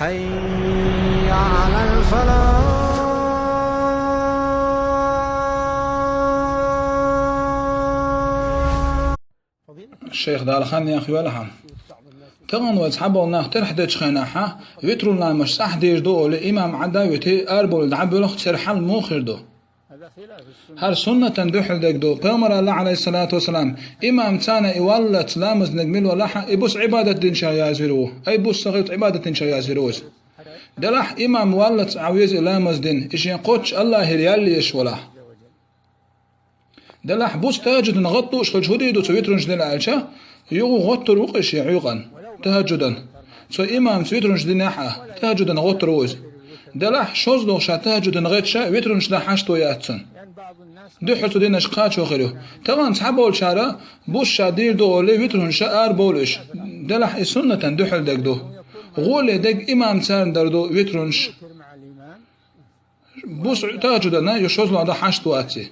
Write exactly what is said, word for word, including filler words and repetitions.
حي على الفلاح. Шейх, Дала хан яхъйойла хьан. Тахана вай цхьаболу нах терхьдечу хенахь, витрул ламазаш цӀахь дийр ду олий, имам Ӏадда а вити, арабовла дӀабоьлху, церан хьал муха хир ду? ХӀара суннатан дуьхьал дерг ду. Пайхамаралла, Ӏалайхиссалату вассалам, имам царна и валлалц ламаз динарг мила валахь а, и буса Ӏибадат динчарах язвийр ву. Ай, буса сан гӀирт Ӏибадат динчарах язвийр ву иза. Делахь имам валлалц Ӏа веза и ламаз дина, и шен кхоччуш Аллахьера ял еш валахь. Делахь буса тахӀажудан гӀатта лууш хилча хӀун дийр ду цо витрунаш дина аьлча, юха гӀоттур ву-кх и шен Ӏуьйкъана тахӀажудан. Цо имамца витрунаш динехь а, тахӀажудан гӀоттур ву иза. Делахь шозлагӀа ша тахӀажудан гӀетташ а витрунаш дан хьашто яц цунна. Дуьххьара цу динашка кхачо хир ю. Тахана цхьаболчара буса ша дийр ду олий, витрунаш а арабовлу уьш. Делахь и суннатан дуьхьал дерг ду. ГӀоле дерг имам царна дар ду витрунаш. Буса тахӀажудан ю шозлагӀа дан хьашт вац и.